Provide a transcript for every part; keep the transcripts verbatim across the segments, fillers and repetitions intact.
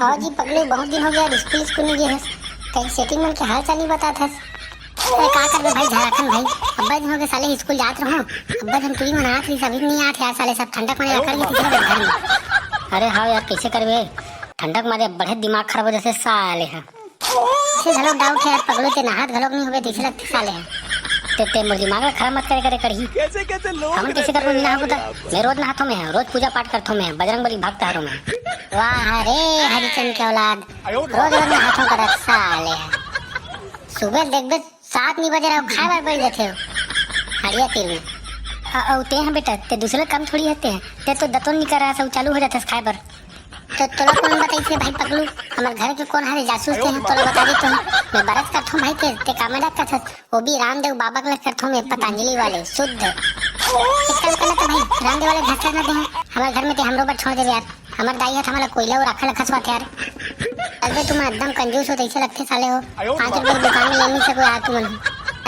अउ जी पगलू, बहुत दिन हो गया, स्कूल स्कूल नहीं गए हस, कहीं सेटिंग मन के हाल चाल नहीं बतात हस। अरे का करबे भाई झारखंड भाई, अब्बड़ दिन हो गए साले स्कूल जात रहो, अब्बड़ झन टूरी मन आत रहिस, अभी नहीं आत यार साले, सब ठंडक मारे अकड़ गे तीसरे घर में। अरे हाँ यार, कैसे करबे, ठंडक मारे बड़े दिमाग खराब हो जाथे साले हा। से घलोक डाउट है यार पगलू, ते नहात घलोक नहीं होबे तैसे लगथे साले हा। ते ते मोर दिमाग ला खराब मत करे करे कड़ही। कैसे कैसे लोग हमन कैसे करबो बिना नहाबो त? मैं रोज नहाथो मैं, रोज पूजा पाठ करथो मैं, बजरंग बली भक्त हरो मैं। वाह रे हरिचंद के औलाद, रोज रोज नहाथो करत साले। सुबह देखबे सात नहीं बजे रहो, खाए बर बैठ जाथे हो हड़िया तीर में। अ- अउ ते ह बेटा, ते दूसरे काम थोड़ी हते हैं, ते तो दतोन निकर रहा, सब चालू हो जाथे खाए बर। तो तोला कौन बताइस रे भाई पगलू, हमर घर के कौन हरे जासूस ते हैं, तोला बता दे तो। मैं बरस करथो भाई, ते ते कामा डाक करथस, वो भी रामदेव बाबा के करथो मैं, पतंजलि वाले शुद्ध। एक काम करना तो भाई, रामदेव वाले घर से ना दे, हमर घर में ते हमरो बर छोड़ दे यार। हमर दाई ह त हमला कोयला अउ राखा ल खसवाथे यार। अबे तुम एकदम कंजूस हो तैसे लगथे साले हो। पाँच रुपए की दुकान में ले नहीं सको यार तुमन।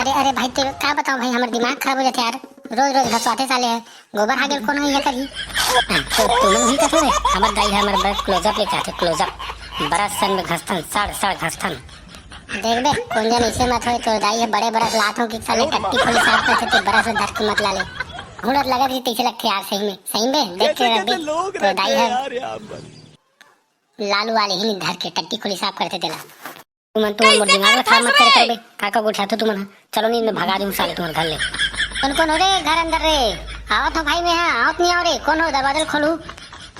अरे अरे भाई, तेरे का बताओ भाई, हमर दिमाग खराब हो जाथे यार। रोज रोज घसवाथे साले है, गोबर हागेल कोनो ये करी। हाँ, तो तुमन भी कथो रे, हमर दाई ह हमर बर क्लोजअप लेके आथे, क्लोजअप। बरस सन में घसथन, सड़ सड़ घसथन। देख बे, कोन जन ऐसे मत होए, तोर दाई ह बड़े बरस लात हो कि साले टट्टी खोली साफ करथे, ते बरस ल धर के मत ला ले। घूड़त लगत रही तैसे लगथे यार, सही में, सही में, देख के कैसे रख बे, कैसे लोग तोर रहते दाई हैं ह यार यहाँ पर। लालू वाले ही नहीं धर के टट्टी खोली साफ करथे तेला। तुमन, तुमन मोर कैसे दिमाग ला खराब मत करे करबे, काका गोठियाथो तुमन ह। चलो नहीं, मैं भगा दूं साले तुम्हारे घर ले। कौन कौन हो रे घर अंदर रे? आवत हो भाई मैं, हाँ, आवत नहीं आओ रे, कौन हो, दरवाजा खोलू।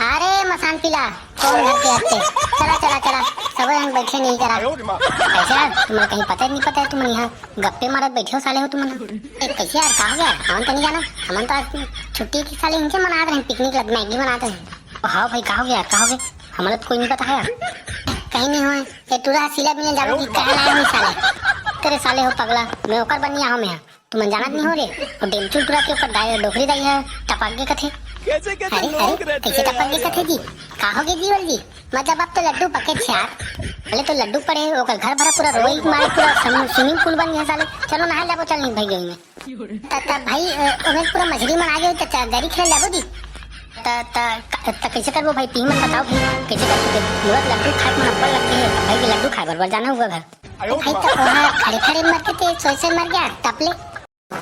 अरे मसान पीला, कौन घर के हत्ते? चला, चला, चला, सब जन बैठे नहीं करा। कैसे यार, तुम्हें कहीं पता नहीं पता है, तुम यहाँ गप्पे मारत बैठे हो साले हो तुम। ए, कैसे यार, का हो गया? हमन तो नहीं जाना, हमन तो आज छुट्टी की साले इनके मनात रहे, पिकनिक लग, मैगी बनात रहे। हाँ भाई, का हो गया, का हो गया? हमला तो कोई नहीं पता है यार। कहीं नहीं होए, ये टूरा सीला मिले जाबो की कहे लाए हो साले। तेरे साले हो पगला, मैं ओकर बनिया हूँ मैं। तुमन जानत नहीं हो रे, वो डेमचुल टूरा के ऊपर दाई, डोकरी दाई है, टपक गे कथे। कैसे कैसे अरे, लोग अरे, रहते कैसे हैं टपक गे यार कथे यहाँ जी? पर। का हो गे जीवल जी? मतलब अब तो लड्डू पके छे यार। पहले तो लड्डू पड़े, ओकर घर भरा पूरा रोई मारे, पूरा सम-, स्विमिंग पूल बन गया साले। चलो नहाए जाबो, चल नहीं भाई गई में। त, त भाई, अ, ओमे पूरा मछली मन आ गए, त, त गरी खेल जाबो जी। त, त, त कैसे करबो भाई, तुही मन बताओ भाई, कैसे करबो ते? मुरत लड्डू खाए के मन अब्बड़ लगथे, भाई के लड्डू खाए बर, बर जाना हुआ घर। भाई तो ओहा खड़े खड़े मर के ते सोए सोए मर गया, टपले।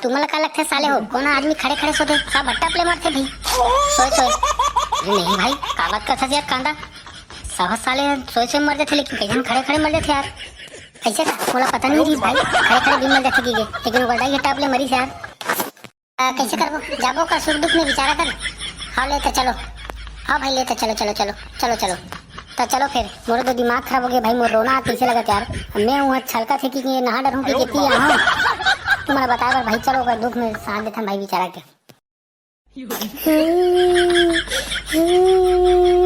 तुमला का लगथे साले हो, कोन आदमी खड़े खड़े सोते, सब टप ले मरथे भाई। सोए सोए। अरे नहीं भाई, का बात करथस यार कांदा? सब साले सोए सोए मर जाथे, लेकिन कई झन खड़े खड़े मर जाथे यार। ऐसे का? मोला पता नहीं रही भाई, खड़े खड़े भी मर जाथे की गे, लेकिन ओकर दाई ह टप ले मरिस यार। आ, कैसे करबो? जाबो का सुख दुख में विचारा कर। हाँ ले तो चलो। हाँ भाई ले तो चलो, चलो, चलो, चलो, चलो। तो चलो फिर, मोर तो दिमाग खराब हो गया भाई, मोर रोना आत कैसे लगत यार। अब मैं हूँ छलका थे कि, कि नहा डरूँ कि, कि पी यहाँ। तुम्हारा बताए बर भाई, चलो ओकर दुख में साथ देथन भाई बेचारा के।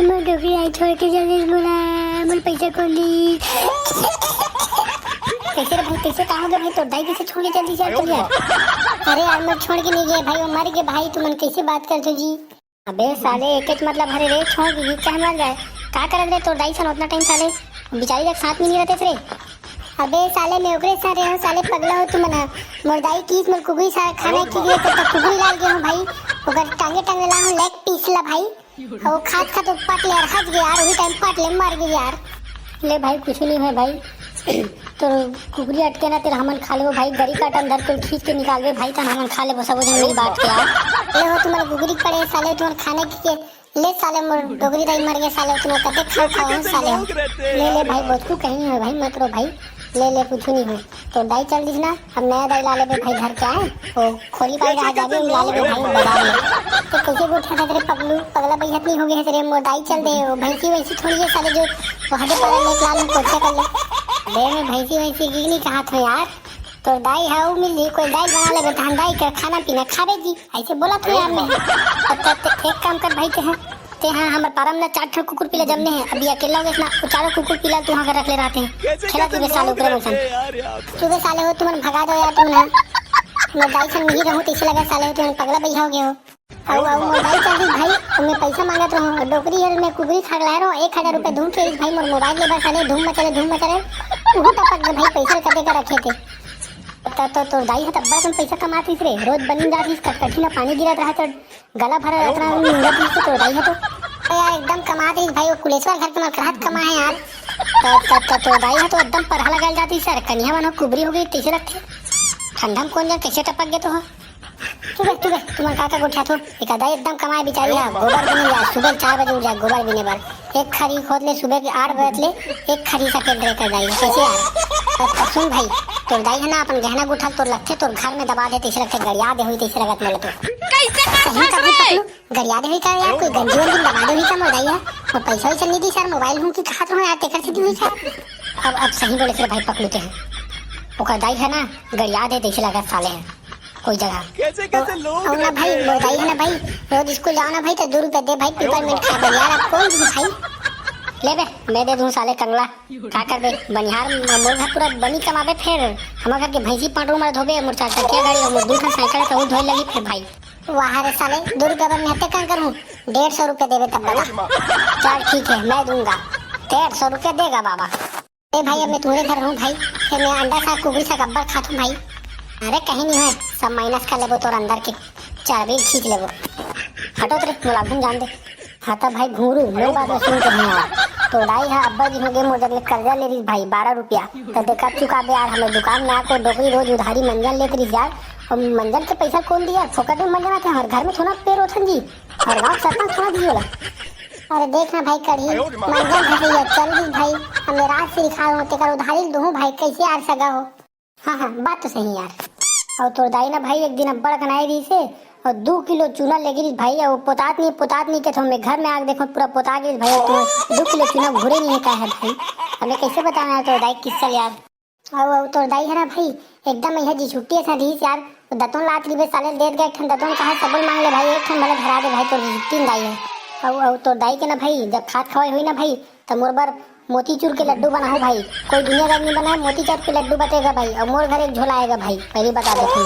मोर डोकरी आई छोड़ के जल्दी मोला, मोर पैसा कौन दी? कैसे रे भाई, कैसे का हो गया भाई, तोर दाई कैसे छोड़ के जल्दी चल चल गया? अरे यार, मोर छोड़ के नहीं गया भाई, वो मर गए भाई, तुमन कैसे बात करते हो जी? अबे साले, एकेच मतलब हरे रे, छोड़ दीजिए, चाहे मर जाए। का करत रे तोर दाई सन उतना टाइम साले? बिचारी तक साथ में नहीं रहते रे। अबे साले, मैं ओकरे साथ रहे हूँ, साले पगला हो तुम ना। मोर दाई कीस मोर कुकरी सारा खाना की गई, तब तक कुकरी लाल गए हूँ भाई। ओकर टांगे टांगे ला हूँ लेग पीस ला भाई। वो खात खात वो पट ले यार, हंस गए यार, वही टाइम पट ले मर गए यार। ले भाई, कुछ नहीं है भाई। तो कुकरी अटके ना तेरा, हमन खा लेबो भाई, गरी काटन धर के खींच के निकालबे भाई, तन हमन खा लेबो सबो जन मिल बांट के यार। ले हो तुम्हारे कुकरी पड़े साले, तुम्हारे खाने की के, ले साले मोर डोकरी दाई मर गए साले, तुम्हें कते खा खाओ साले। ले ले भाई, बहुत कुछ कहीं नहीं है भाई, मत रो भाई, ले ले कुछ नहीं है। तो दाई चल दिस ना, अब नया दाई ला लेबे भाई, घर के आए, वो खोली पाई रहा जाबे, ला लेबे भाई, बाजार में। तो कैसे गोठियाथस रे पगलू, पगला बैहत नहीं हो गए रे, मोर दाई चल दे, वो भैंसी वैसी थोड़ी है साले, जो वो हदे पाला लेके लाल में पोछे कर ले। अबे मैं भैंसी वैसी की नहीं कहा था यार, तो दाई है वो मिल ली, कोई दाई बना लेबे, तहन दाई के खाना पीना खाबे जी, ऐसे बोला था यार मैं। तो, तो, तो एक काम कर भाई, ते हैं, ते हैं हमर पारम ना चार ठो कुकुर पीला जमने हैं, अभी अकेला हो गए ना, वो चारों कुकुर पीला तू वहाँ कर रख ले रहते हैं, खेला तू बे साले ऊपर मौसम। तू बे साले हो, तुमन भगा दो यार, तुमन। मैं दाई सन नहीं रहूँ, तैसे लगा साले हो, तुमन पगला बैहा हो गए हो। अउ, अउ मोर दाई चल रही भाई, अउ मैं पैसा मांगत रहूं, डोकरी हर मैं कुकरी खाक लाए रहूं, एक हजार रुपए धूम के भाई, मोर मोबाइल ले बस आने, धूम मचले, धूम मचले, उहू टपक गए भाई, पैसा कते का रखे थे। त, त, तोर दाई ह त अब्बड़ अकन पैसा कमात रहिस रे, रोज बनिन जात रहिस, कटकटी म पानी गिरत रहा, त गला भरा रहा, अतना नींदत रहिस तोर दाई ह तो। अरे यार, एकदम कमात रहिस भाई, वो कुलेश्वर घर के मलकरहा त कमाय हे यार। त, त, त, तोर दाई ह तो एकदम परहा लगाय ल जातिस यार, कनिहा मन ह कुबरी हो गे तइसे लगथे। ठंडा म कोन जन कइसे टपक गे तो ह। चुप बे, चुप बे, तुमन का का गोठियाथो? एकर दाई एकदम कमाय बिचारी ह, गोबर बिने जाय, सुबह चार बजे उठ जाय गोबर बिने बर। एक खरी खोद ले सुबह के आठ बजे ले, एक खरी सकेल रहे एकर दाई, कइसे यार? अब, अब सुन भाई, तोर दाई ह ना अपन गहना गुठा ल तोर लगथे, तोर घर में दबा दे तइसे लगथे, गड़िया दे होही तइसे लगत मोला तो। कइसे कर सही सकत कभी रे? पकड़ू, गड़िया दे होही का यार, कोई गंजी वंजी दबा दे होही का मोर दाई ह? मोर पइसा वइसा नइ दिस यार, मोबाइल हूँ कि खात रहूँ यार, तेकर सेती होही का? अब, अब सही बोले रे भाई पकड़ू ते ह। ओकर दाई ह ना, गड़िया दे तइसे लगत साले ह। कोई जगह। कैसे, कैसे लोग अउ ना रहते भाई, हैं मोर यार। दाई ह ना भाई, रोज स्कूल जाओ ना भाई, त दू रुपया दे भाई, पिपरमिंट खाय बर यार, अब कोन दिही भाई? ले बे, मैं दे दूँ साले कंगला, का करबे? बनिहार म-, मोर घर पूरा बनी कमाबे फेर, हमर घर के भैंसी पांडरू मर धोबे, मोर चार चकिया गाड़ी अउ मोर दू ठन साइकिल हे, तहू धोए लगही फेर भाई। वाह रे साले, दू रुपया बर मैं हत्ते काम करहूँ, डेढ़ सौ रुपया देबे तब बता। चल ठीक है, मैं दूंगा, डेढ़ सौ रुपया देगा बाबा। ए भाई, अब मैं तुम्हरे घर रहूँ भाई, फेर मैं अंडा साग कुकरी साग अब्बड़ खाथूँ भाई। अरे कहीं नहीं है, सब माइनस कर लेबो तोर अंदर के, चर्बी खींच लेबो। हटो त रे, मोला घूम जान दे। हाँ त भाई घुंगरू, मोर बात में सुन के नहीं यार। तोर दाई ह अब्बड़ दिन हो गे मोर जग ले कर्जा ले रहिस भाई, बारह रुपया। त दे कब चुकाबे यार, हमर दुकान में आके डोकरी रोज उधारी मंजन लेत रहिस यार। अउ मंजन के पइसा कोन दिही यार, फोकट में मंजन आथे हमर घर में थोड़ा पेर ओथन जी। अउ गाँव सरपंच थोड़ा दिही ओला। अरे देख ना भाई कढ़ी, मंजन घसैया चल दिस भाई, अब मैं राज श्री खा हूँ, तेकर उधारी ल दूहूँ भाई, कइसे यार सगा हो? हाँ, हाँ, बात तो सही यार। अउ तोर दाई ना भाई एक दिन अब्बड़ अकनाए रहिस हे, अउ दू किलो चूना लेगे रहिस भाई, अउ पोतात नहीं, पोतात नहीं कथों, मैं घर में आके देखों पूरा पोता गे रहिस भाई, अउ तोर दू किलो चूना घुरे नहीं हे का हे भाई? अब मैं कइसे बतावं यार तोर दाई के किस्सा ल यार? अउ, अउ तोर दाई ह ना भाई, एकदम यह जी छुट्टी असन रहिस यार, दतोन लात रहिबे साले ल देत गे, एक ठन दतोन कहा सबो ल मांग ले भाई, एक ठन भले धरा दे भाई, तोर जी छुट्टी दाई हे। अउ, अउ तोर दाई के ना भाई, जब खात खवाई होही ना भाई, त मोर बर मोतीचूर के लड्डू बनाहू भाई। कोई दुनिया का नहीं बनाए, मोतीचूर के लड्डू बटेगा भाई, अउ मोर घर एक झोला आएगा भाई, पहली बता देथों।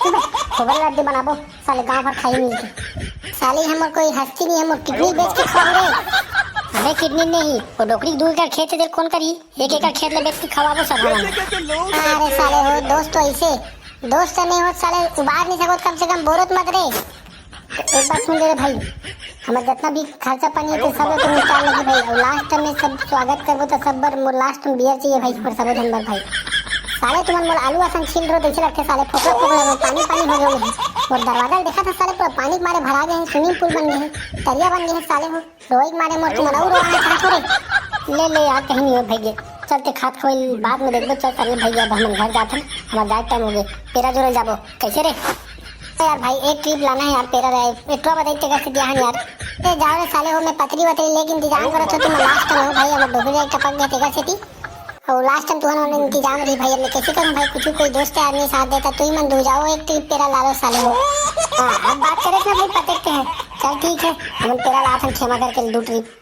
चुप बे, खोबरा लड्डू बनाबो, साले गांव भर खाई मिलके। साले हमर कोई हस्ती नहीं हे, मोर किडनी बेच के खवाहू रे। अबे किडनी नहीं, वो डोकरी के दू एकड़ खेत हे, तेला कोन करही? एक एकड़ खेत ल बेच के खवाबो सब हमन। अरे साले हो, दोस्त तो ऐसे, दोस्त तो नहीं हो साले, उबार नहीं सको, कम से कम बोरो तो मत रे। एक बात सुन ले रे भाई, हमर जतना भी खर्चा पानी हे, सब तो निपटान लगही भाई, अउ लास्ट में सब स्वागत करबो तो सब बर मोर लास्ट में बियर चाहिए भाई, पर सबो झन बर भाई। साले तुमन मोला आलू असन छील रहो, तइसे लगथे साले, फोकला फोकला में पानी पानी हो गे हे। मोर दरवाजा ल देखा था साले, पूरा पानी के मारे भरा गे हे, स्विमिंग पूल बन गे हे, तरिया बन गे हे साले हो। रोई के मारे मोर तुमन अउ रोवाना चाहत हो रे। ले, ले यार, कहीं नहीं हो भैया। चल ते खात खवाई बाद में देखबो, चल साले भैया, अब हमन घर जाथन, हमर जाए टाइम हो गे, पेरा जोरे ल जाबो, कइसे रे? ए यार भाई, एक ट्रिप लाना हे यार, पेरा रे, एटवा बताई तेकर से दिया हन यार। ए जाओ रे साले हो, मैं पतरी वतरी लेके इंतजाम करत हो, तुमन लास्ट टाइम हो भाई, हमर डोकरी टपक गे तेकर सेती। अउ लास्ट टाइम तुहन मन इंतजाम रही भाई, अब मैं कइसे करहूँ भाई, कुछ कोई दोस्त यार नहीं साथ देता, तुही मन दू जाओ, एक ट्रिप पेरा ला लो साले हो। हाँ, अब बात करे ना भाई, पटकते हैं। चल ठीक है, हमन पेरा लाथन खेमा करके दू ट्रिप।